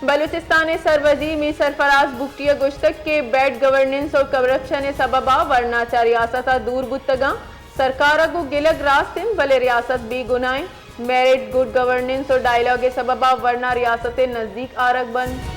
بلوچستان ءِ سروزیر میر سرفراز بگٹی ءَ گوشتگ کہ بیڈ گورننس اور کرپشن ءِ سبب ءَ ورنا چہ ریاست ءَ دور بوتگاں، سرکار ءَ گوں گلگ راست انت، بلے ریاست بے گناہ انت۔ میرٹ، گڈ گورننس اور ڈائیلاگ ءِ سبب ءَ ورنا ریاست ءِ نزیک آرگ بنت۔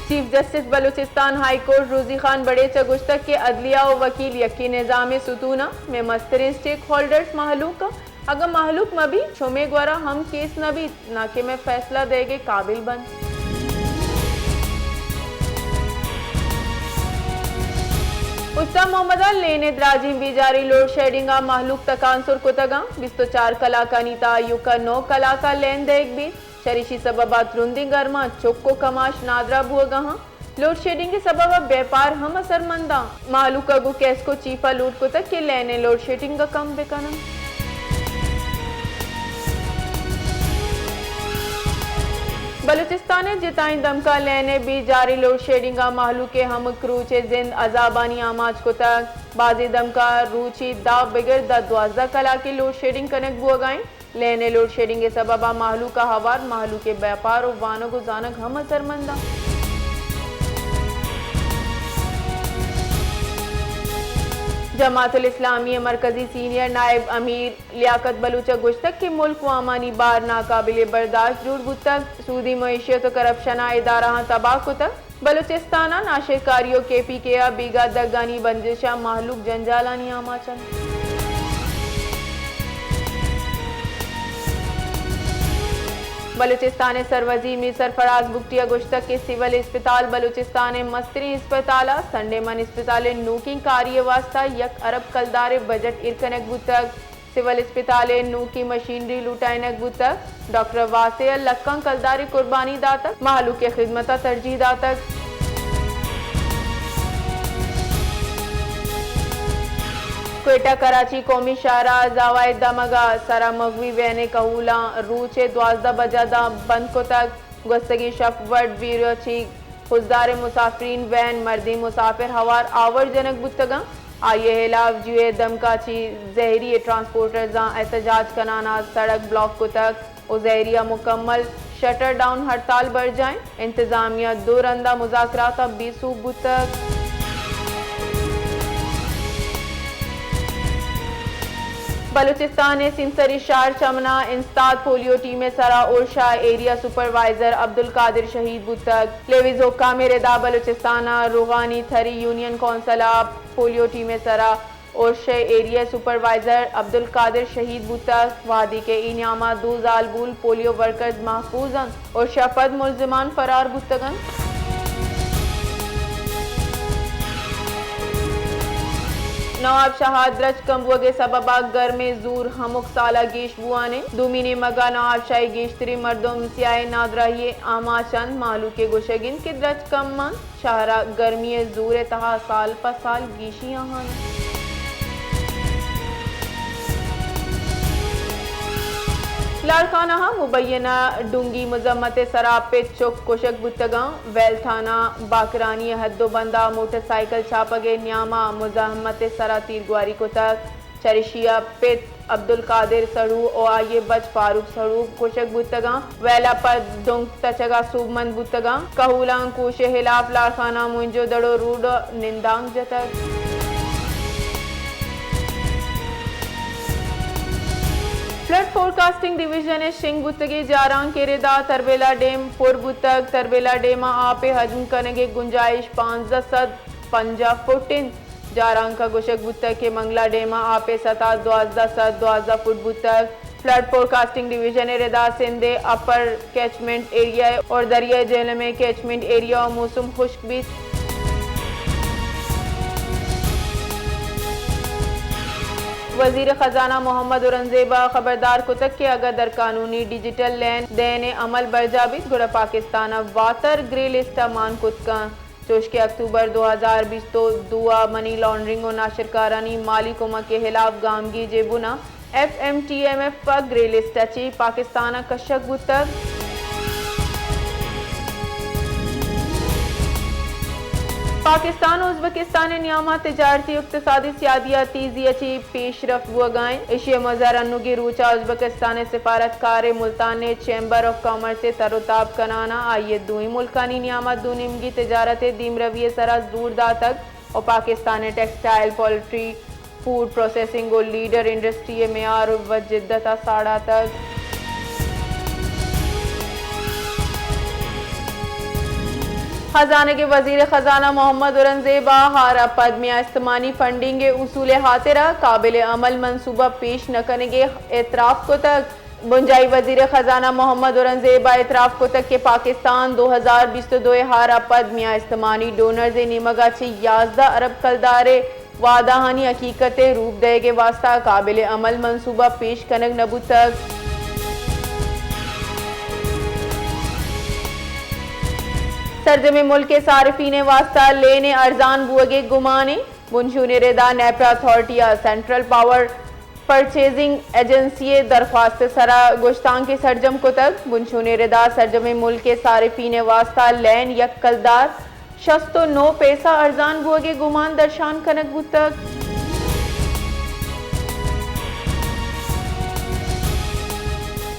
Chief justice Balochistan high court روزی خان بڑیچ ءَ گوشتگ کہ عدلیہ و وکیل یکیں نظام ءِ ستون انت، مئے مستریں اسٹیک ہولڈرز مہلوک انت، اگاں مہلوک مہ بیت، شمے گورا ہم کیس نہ بیت، نہ کہ مئے فیصلہ دئیگ ءِ قابل بنت۔ استان محمد ءَ لین ءِ دراجیں بیجاری لوڈ شیڈنگ ءَ مہلوک تکانسر کتگ انت، بیست و چار کلاکانی تہا ایوک ءَ نو کلاک ءَ لین دئیگ بیت، چریشی سبب ءَ ترندیں گرماں چک و کماش نادراہ بوگ ءَ انت۔ لوڈ شیڈنگ ءِ سبب ءَ بیپار ہم اثرمنداں۔ مہلوک ءَ گوں کیسکو چیف ءَ لوٹ کتگ کہ لین ءِ لوڈ شیڈنگ ءَ کم بہ کن انت۔ بلوچستان ءِ جتائیں دمکاں لین ءِ بے جاری لوڈ شیڈنگ ءَ مہلوک ءِ ہمک روچ ءِ زند عذابانی آماچ کتگ۔ بازیں دمکاں روچی دہ بگر دہ دوازدہ کلاکے لوڈ شیڈنگ کنگ بوگ ءَ انت۔ لین ءِ لوڈ شیڈنگ ءِ سبب ءَ مہلوک ءَ ہوار مہلوک ءِ بیپار و وانگ و زانگ ہم اثرمند انت۔ جماعت الاسلامی ءِ مرکزی سینئر نائب امیر لیاقت بلوچ ءَ گوشتگ کہ ملک وامانی بار ناقابل برداشت جوڑ بوتگ، سودی معیشت و کرپشن ءَ ادارہاں تباہ کتگ۔ بلوچستان ءَ ناشرکاری و کے پی کے ءَ بیگاہ دگانی بندش ءَ مہلوک جنجالانی آماچ انت۔ بلوچستان ءِ سروزیر میر سرفراز بگٹی ءَ گوشتگ کہ سول اسپتال بلوچستان ءِ مستریں اسپتال ءَ سنڈے من اسپتال ءِ نوکیں کاری ءِ واستہ یک ارب کلدار ءِ بجٹ ایر کنگ بوتگ۔ سول اسپتال ءِ نوکیں مشینری لوٹائینگ بوتگ۔ ڈاکٹر واسع ءَ لکاں کلدارے قربانی داتگ، مہلوک ءِ خدمت ءَ ترجیح داتگ۔ کوئٹہ کراچی قومی شاہراہ زاوائے دمگ ءَ سرا مغوی وین ءِ کہولاں روچ ءِ دوازدہ بجہ داں بند کتگ۔ گوستگیں شپ وڈ بیرو چی خضدار مسافرین وین مردین مسافر ہوار آور جنگ بوتگاں۔ آئی ءِ ہلاف جیو ءِ دمکا چی زہری ٹرانسپورٹرزاں احتجاج کنان ءَ سڑک بلاک کتگ و زہری ءَ مکمل شٹر ڈاؤن ہڑتال برجائیں۔ انتظامیہ دو رندا مذاکرات ءَ بے سوب بوتگ۔ بلوچستان ءِ سیمسری شہر چمنا انسداد پولیو ٹیم ءِ سرا اورشا ایریا سپروائزر عبدالقادر شہید بوتگ۔ لیویز حکام ءِ ردا بلوچستان ءِ روغانی تھری یونین کونسل ءَ پولیو ٹیم ءِ سرا اورشا ایریا سپروائزر عبدالقادر شہید بوتگ، وہدے کہ اے نیاما دو زالبول پولیو ورکرز محفوظ انت۔ اورشا پد ملزمان فرار بوتگ انت۔ نواب شاہ ءَ درچک کم بوگ ءِ سبب ءَ گرمیں زور ہمک سال ءَ گیش بوان انت۔ دومی نیمگ ءَ نواب شاہ ءِ گیشتریں مردم سیاہیں نادراہی ءِ آماچ انت۔ مہلوک ءِ گوشگ انت کہ درچک کم انت، شہر ءِ گرمی ءِ زور ءِ تہا سال پہ سال گیشی آہان۔ لاڑکانہ ءَ مبینہ ڈونگی مزاحمت ءِ سرا پت چک کشگ بوتگاں۔ ویل تھانہ باکرانی ءِ حد و بند ءَ موٹر سائیکل چاپگ ءِ نیام ءَ مزاحمت ءِ سرا تیرگواری کتگ۔ چریشی ءَ پت عبدالقادر سڑو و آئی ءِ بچ فاروق سڑو کشگ بوتگاں۔ ویل ءَ پد ڈونگ تچگ ءَ سوبمند بوتگاں۔ کہولاں کوش ءِ ہلاف لاڑکانہ مونجو دڑو روڈ ءَ نندانک جتگ۔ فلڈ فورکاسٹنگ ڈویژن ءِ شنگ بوتگیں جارانک ءِ ردا تربیلا ڈیم پر بوتگ۔ تربیلا ڈیم ءَ آپ ءِ ہجم کنگ ءِ گنجائش پانزدہ سد پنجاہ فٹ انت۔ جارانک ءَ گوشگ بوتگ کہ منگلا ڈیم ءَ آپ ءِ سطح دوازدہ سد دوازدہ فٹ بوتگ۔ فلڈ فورکاسٹنگ ڈویژن ءِ ردا سندھ ءِ اپر کیچمنٹ ایریا ءَ اور دریائے جہلم ءِ کیچمنٹ ایریا ءَ موسم خشک بیت۔ وزیر خزانہ محمد اورنگزیب ءَ خبردار کتگ کہ اگاں درقانونی ڈیجیٹل لین دین ءِ عمل برجاہ بیت، گڑا پاکستان ءَ واتر گرے لسٹ ءَ مان کت کنت۔ چوش کہ اکتوبر دو ہزار بیست و دو ءَ منی لانڈرنگ و ناشرکارانی مالی کمک ءِ ہلاف گامگیج ءِ بنا F M T M F ءَ گرے لسٹ ءَ چہ پاکستان ءَ کشگ بوتگ۔ پاکستان ءُ ازبکستان ءِ نیام ءَ تجارتی ءُ اقتصادی سیادی ءَ تیزی ءَ چہ پیش رفت بوگ ءَ اِنت۔ ایشی ءِ مظہر انوگیں روچ ءَ ازبکستان ءِ سفارتکار ءَ ملتان ءِ چیمبر آف کامرس ءَ تر ءُ تاب کنان ءَ آئی ءَ دوئیں ملکانی نیام ءَ دو نیمگی تجارت ءِ دیمروی ءِ سرا زور داتگ ءُ پاکستان ءِ ٹیکسٹائل، پولٹری، فوڈ پروسیسنگ ءُ لیڈر انڈسٹری ءِ معیار ءُ جدت ءَ ساڑاتگ۔ خزانگ ءِ وزیر خزانہ محمد اورنگزیب ءَ ہار ءَ پد میان استمانی فنڈنگ ءِ اصول ءِ ہاترا قابل عمل منصوبہ پیش نہ کنگ ءِ اعتراف کتگ۔ بنجاہی وزیر خزانہ محمد اورنگزیب ءَ اعتراف کتگ کہ پاکستان دو ہزار بیست ءُ دو ءِ ہار ءَ پد میان استمانی ڈونرز ءِ نیمگ ءَ چہ یازدہ ارب کلدار ءِ وعدہانی حقیقت ءِ روپ دئیگ ءِ واستہ قابل عمل منصوبہ پیش کنگ نہ بوتگ۔ سرجمیں ملک ءِ صارفین ءِ واستہ لین ءِ ارزان بوگ ءِ گمان اِنت۔ بنشونی ردا نیپرا اتھارٹی ءَ سینٹرل پاور پرچیزنگ ایجنسی ءِ درخواست ءِ سرا گشتانکے سرجم کتگ۔ بنشونی ردا سرجمیں ملک ءِ صارفین ءِ واستہ لین یک کلدار شست ءُ نو پیسہ ارزان بوگ ءِ گمان درشان کنگ بوتگ۔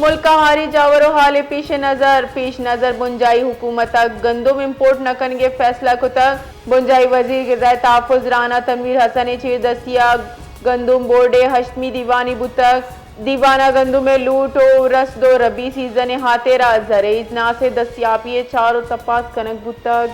ملک ءَ ہاری جاور ءُ ہال ءِ پیش نظر، پیش نظر بنجاہی حکومت ءَ گندم امپورٹ نہ کنگ ءِ فیصلہ کتگ۔ بنجاہی وزیر غذا ءِ تحفظ رانا تنویر حسن ءِ چیردستی ءَ گندم بورڈ ءِ ہشتمی دیوانے بوتگ۔ دیوان ءَ گندم ءِ لوٹ ءُ رسد ءُ ربیع سیزن ءِ ہاترا زرعی اجناس ءِ دستیابی ءِ چار ءُ تپاس کنگ بوتگ۔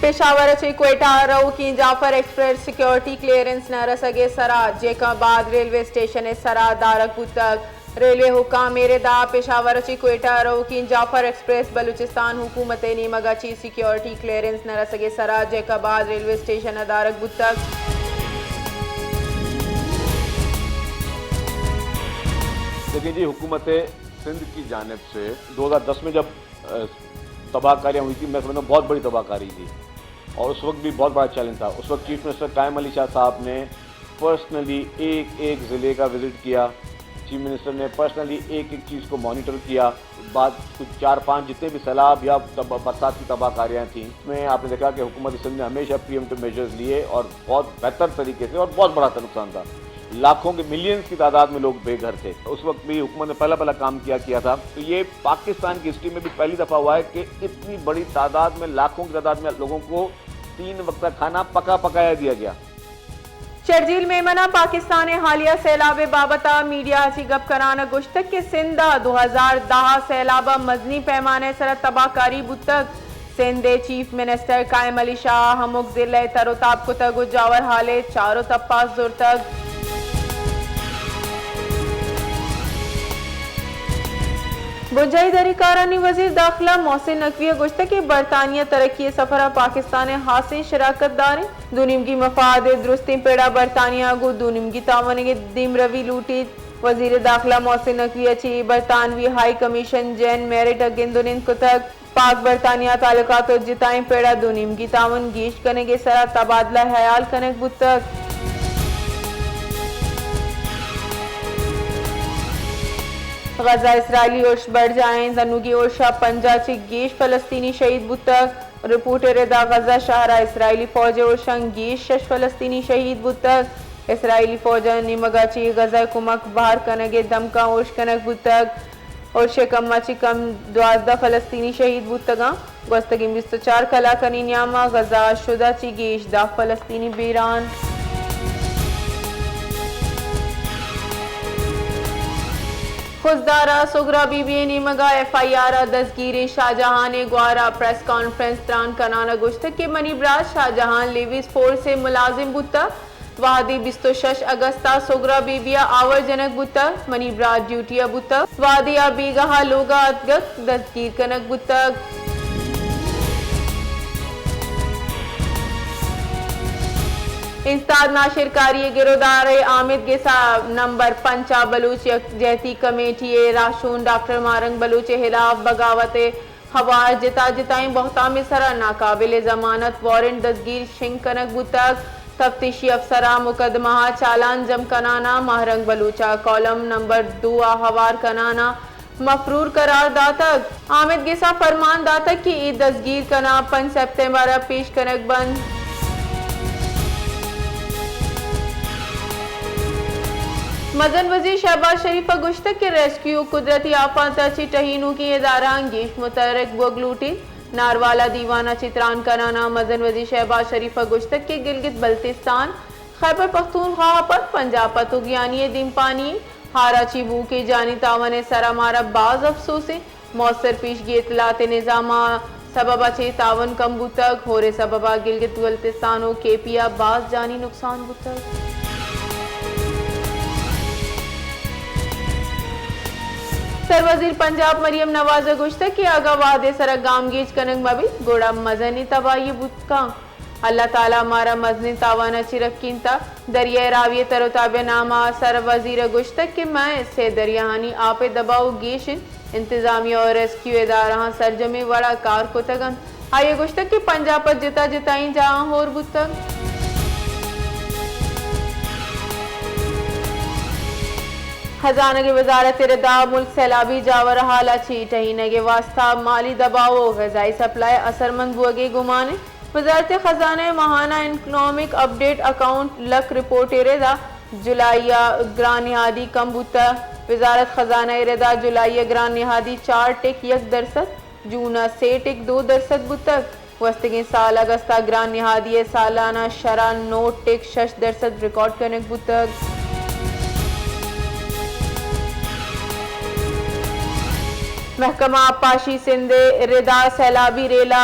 پشاور ءَ چہ کوئٹہ ءَ روکیں جعفر ایکسپریس سیکورٹی کلیئرنس نہ رسگ ءِ سرا جیکب آباد ریلوے اسٹیشن ءِ سرا دارگ بوتگ۔ ریلوے حکام ءِ ردا پشاور ءَ چہ کوئٹہ ءَ روکیں جعفر ایکسپریس بلوچستان حکومت ءِ نیمگ ءَ چہ سیکورٹی کلیئرنس نہ رسگ ءِ سرا جیکب آباد ریلوے اسٹیشن ءَ دارگ بوتگ۔ دیکھیں جی، حکومت سندھ کی جانب سے دو ہزار دس میں جب، اہ، تباہ کاریاں ہوئی تھی، میں سمجھتا ہوں بہت بڑی تباہ کاری تھی اور اس وقت بھی بہت بڑا چیلنج تھا۔ اس وقت چیف منسٹر قائم علی شاہ صاحب نے پرسنلی ایک ایک ضلع کا وزٹ کیا، چیف منسٹر نے پرسنلی ایک ایک چیز کو مانیٹر کیا۔ بعد کچھ چار پانچ جتنے بھی سیلاب یا تب-، برسات کی تباہ کاریاں تھیں، اس میں آپ نے دیکھا کہ حکومت سندھ نے ہمیشہ پری ایمپٹیو میجرز لیے اور بہت بہتر طریقے سے، اور بہت بڑا تھا نقصان تھا، لاکھوں کے، ملینز کی تعداد میں لوگ بے گھر تھے۔ اس وقت بھی حکومت نے پہلا پہلا کام کیا کیا تھا۔ تو یہ پاکستان کی ہسٹری میں بھی پہلی دفعہ ہوا ہے کہ اتنی بڑی تعداد میں، لاکھوں کی تعداد میں لوگوں کو تین وقت کا کھانا پکا پکایا دیا گیا۔ شرجیل میمن ءَ پاکستان ءِ حالیہ سیلاب ءِ بابت ءَ میڈیا ءَ چہ گپ کنان ءَ گوشتگ کہ سندھ ءَ دو ہزار دہ ءِ سیلاب ءَ مزنیں پیمانہ ءِ سرا تباہ کاری بوتگ۔ سندھ ءِ چیف منسٹر قائم علی شاہ ءَ ہمک ضلع ءِ تر ءُ تاب کتگ ءُ جاور ہال ءِ چار ءُ تپاس زرتگ۔ بنجاہی داری کارانی وزیر داخلہ محسن نقوی ءَ گوشتگ کہ برطانیہ ترقی ءِ سفر ءَ پاکستان ءِ ہاسیں شراکت دار اِنت۔ دو نیمگی مفاد ءِ درستیں پڑ ءَ برطانیہ ءَ گوں دو نیمگی تعاون ءِ دیمروی لوٹیت۔ وزیر داخلہ محسن نقوی ءَ چہ برطانوی ہائی کمیشن جین میرٹ ءَ گند ءُ نند کتگ۔ پاک برطانیہ تعلقات ءِ جتائیں پڑ ءَ دو نیمگی تعاون گیش کنگ ءِ سرا تبادلہ ہیال کنگ بوتگ۔ غزہ ءَ اسرائیلی ارش برجاہ اِنت، انوگیں ارش ءَ پنجاہ چہ گیش فلسطینی شہید بوتگ۔ رپورٹ ءِ ردا غزہ شہر ءَ اسرائیلی فوج ءِ ارشاں گیش شش فلسطینی شہید بوتگ۔ اسرائیلی فوج ءِ نیمگ ءَ چہ غزہ ءِ کمک بہر کنگ ءِ دمکاں ارش کنگ بوتگ۔ ارش ءِ کم ءَ چہ کم دوازدہ فلسطینی شہید بوتگ اَنت۔ گوستگیں بیست ءُ چار کلاکانی نیام ءَ غزہ ءَ شد ءَ چہ گیش دہ فلسطینی بیران۔ خضدار ءَ سغرا بی بی ءِ نیمگ ءَ ایف آئی آر ءَ دزگیریں شاہ جہان ءِ گوار ءَ پریس کانفرنس تران کنان ءَ گوشتگ کہ منی برات شاہ جہان لیویز فورس ءِ ملازم بوتگ۔ وہدے بیست ءُ شش اگست ءَ سغرا بی بی ءَ آور جنگ بوتگ، منی برات ڈیوٹی ءَ بوتگ۔ وہدے آ بیگاہ ءَ لوگ ءَ اتکگ، دزگیر کنگ بوتگ۔ استاد ناشرکاری ءِ گرودار ءِ آمید گس ءَ نمبر پنچ ءَ بلوچ یکجہتی کمیٹی ءِ راہشون ڈاکٹر ماہرنگ بلوچ ءِ ہلاف بغاوت ءِ ہوار جتا جتائیں بہتام ءِ سرا ناقابل ضمانت وارنٹ دزگیر شنگ کنگ بوتگ۔ تفتیشی افسراں مقدمہ ءَ چالان جم کنان ءَ ماہرنگ بلوچ ءَ کالم نمبر دو ءَ ہوار کنان ءَ مفرور قرار داتگ۔ آمید گس ءَ فرمان داتگ کہ اے دزگیر کناں پنچ سپتمبر ءَ پیش کنگ بنت۔ مزن وزیر شہباز شریف ءَ گوشتگ کہ ریسکیو ءُ قدرتی آپات ءَ چہ ٹہینوکیں ادارہاں گیش متحرک بوگ لوٹیت۔ ناروالا دیوان ءَ چہ تران کنان ءَ مزن وزیر شہباز شریف ءَ گوشتگ کہ گلگت بلتستان، خیبر پختونخوا ءَ پد پنجاب پتوگیانی ءِ دیمپانی ہارا چی بوکیں جانی تاوان ءِ سرا مارا باز افسوس انت۔ موثر پیشگی اطلاعات نظام ءِ سبب ءَ چہ تاوان کم بوتگ، ہور ءِ سبب ءَ گلگت بلتستان ءُ کے پی ءَ باز جانی نقصان بوتگ۔ سروزیر پنجاب مریم نواز ءَ گوشتگ کہ اگاں وہد ءِ سرا گامگیج کنگ مہ بیت گڑا مزنیں تباہی بوت کنت۔ اللہ تعالی مارا مزنیں تاوان ءَ چہ رکینتہ۔ دریائے راوی ءِ تر ءُ تاب ءِ نام ءَ سر وزیر ءَ گوشتگ کہ مئے سے دریاہانی آپ ءِ دباؤ گیش انت۔ انتظامیہ ءُ ریسکیو ادارہاں سرجمیں وڑ ءَ کار کتگ انت۔ آئی ءَ گوشتگ کہ پنجاب ءِ جتا جتائیں جاہاں ہور بوتگ۔ خزانگ ءِ وزارت ءِ ردا ملک سیلابی جاور حال ءَ چہ ٹہینگ ءِ واستہ مالی دباؤ ءُ غذائی سپلائی اثرمند بوگ ءِ گمان انت۔ وزارت خزانہ ءِ ماہانہ اکنامک اپڈیٹ اکاؤنٹ لک رپورٹ ءِ ردا جولائی ءَ گران نہادی کم بوتگ۔ وزارت خزانہ ءِ ردا جولائی ءَ گران نہادی چار ٹک یک درسد، جون ءَ سے ٹک دو درسد بوتگ۔ گوستگیں سال اگست ءَ گران نہادی ءِ سالانہ شرح نو ٹک شش درسد ریکارڈ کنگ بوتگ۔ محکمہ آبپاشی سندھ ءِ ردا سیلابی ریلہ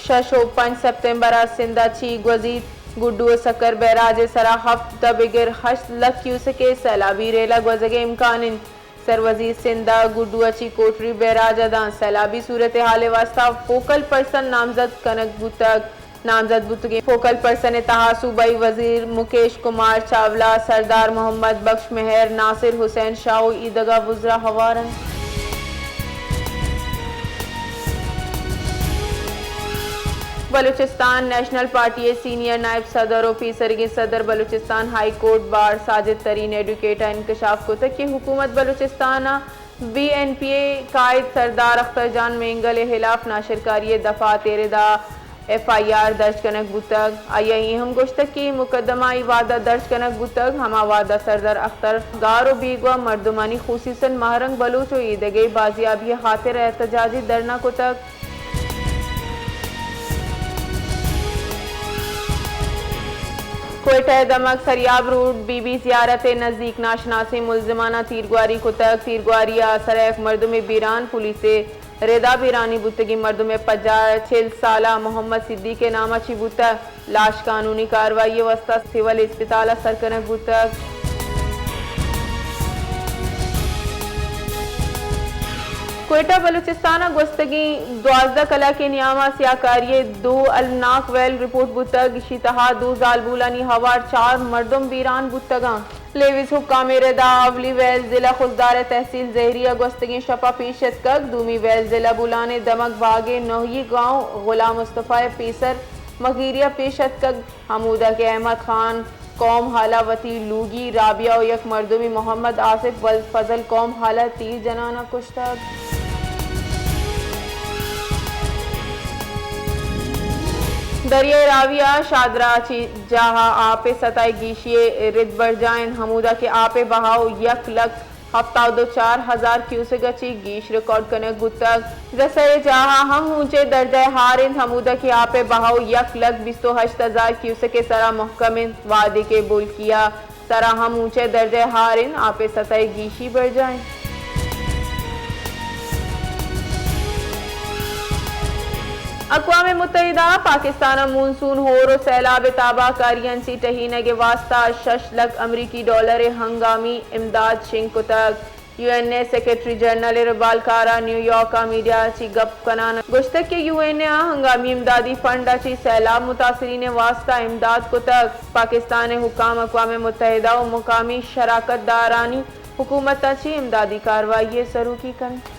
شش ءُ پنچ سپتمبر ءَ سندھ ءَ چہ گوزیت۔ گڈو ءُ سکر بیراج ءِ سرا ہفت ءَ بگر ہشت لکھ کیوسک ءِ سیلابی ریلہ گوزگ ءِ امکان انت۔ سروزیر سندھ ءَ گڈو ءَ چہ کوٹری بیراج ءَ داں سیلابی صورتحال ءِ واستہ فوکل پرسن نامزد کنگ بوتگ۔ نامزد بوتگیں فوکل پرسن ءِ تہا صوبائی وزیر مکیش کمار چاولہ، سردار محمد بخش مہر، ناصر حسین شاہ ءُ ایدگہ وزراء ہوار انت۔ بلوچستان نیشنل پارٹی ءِ سینئر نائب صدر ءُ پیسریگیں صدر Balochistan high court bar Sajid Tareen advocate ءَ انکشاف کتگ کہ حکومت بلوچستان ءَ بی این پی ءِ قائد سردار اختر جان مینگل ءِ ہلاف ناشرکاری ءِ دفعات ءِ ردا ایف آئی آر درج کنگ بوتگ۔ آئی ءَ اے ہم گوشتگ کہ اے مقدمہ اے وہد ءَ درج کنگ بوتگ، ہما وہد ءَ سردار اختر گار ءُ بیگواہ مردمانی خصوصاً ماہرنگ بلوچ ءُ ایدگہ بازیابی ءِ خاطر ءَ احتجاجی دھرنا کتگ۔ کوئٹہ ءِ دمگ سریاب روڈ بی بی زیارت ءِ نزیک ناشناسیں ملزماناں تیرگواری کتگ۔ تیرگواری ءِ آسر ءَ یک مردمے بیران، پولیس ءِ ردا بیرانی بوتگیں مردم ءِ پجار چل سالہ محمد صدیق ءِ نام ءَ چہ بوتگ۔ لاش قانونی کاروائی ءِ واستہ سول اسپتال ءَ سر کنگ بوتگ۔ کوئٹہ، بلوچستان ءَ گوستگیں دوازدہ کلاک ءِ نیام ءَ سیاہکاری ءِ دو المناک ویل رپورٹ بوتگ، ایشی تہا دو زالبولانی ہوار چار مردم بیران بوتگ انت۔ لیویز حکام ءِ ردا اولی ویل ضلع خضدار ءِ تحصیل زہری ءَ گوستگیں شپ ءَ پیش اتکگ، دومی ویل ضلع بولان ءِ دمگ باگ ءِ نوہی گاؤں غلام مصطفی ءِ پیسر مغیری ءَ پیش اتکگ، ہمودا کہ احمد خان قوم ہال ءَ وتی لوگی رابعہ ءُ یک مردمے محمد آصف ولد فضل قوم ہال ءَ تیر جنان ءَ کشتگ۔ دریائے راوی ءَ شادراہ ءَ چہ جاہ ءَ آپ ءِ سطح ءِ گیشی ءِ رد برجاہ انت، ہمودا کہ آپ ءِ بہاؤ یک لکھ ہپتاد ءُ چار ہزار کیوسک ءَ چہ گیش ریکارڈ کنگ بوتگ۔ جسہ ءِ جاہ ءَ ہم ہونچ ءِ درجہ ءَ ہار انت، ہمودا کہ آپ ءِ بہاؤ یک لکھ بیست ءُ ہشت ہزار کیوسک ءِ سرا محکم انت، وہدے کہ بولکیہ سرا ہم ہونچ ءِ درجہ ءَ ہار انت، آپ ءِ سطح ءِ گیشی برجاہ انت۔ اقوام متحدہ ءَ پاکستان ءَ مونسون، ہور ءُ سیلاب ءِ تباہ کاریاں چہ ٹہینگ ءِ واستہ شش لکھ امریکی ڈالر ءِ ہنگامی امداد شنگ کتگ۔ یو این ءِ سیکرٹری جنرل ربال کارا نیویارک ءَ میڈیا ءَ چہ گپ کنان ءَ گوشتگ کہ یو این ءَ ہنگامی امدادی فنڈ ءَ چہ سیلاب متاثرین ءِ واستہ امداد کتگ۔ پاکستان ءِ حکام اقوام متحدہ ءُ مقامی شراکت دارانی حکومت ءَ چہ امدادی کاروائی ءِ سروکی کنت۔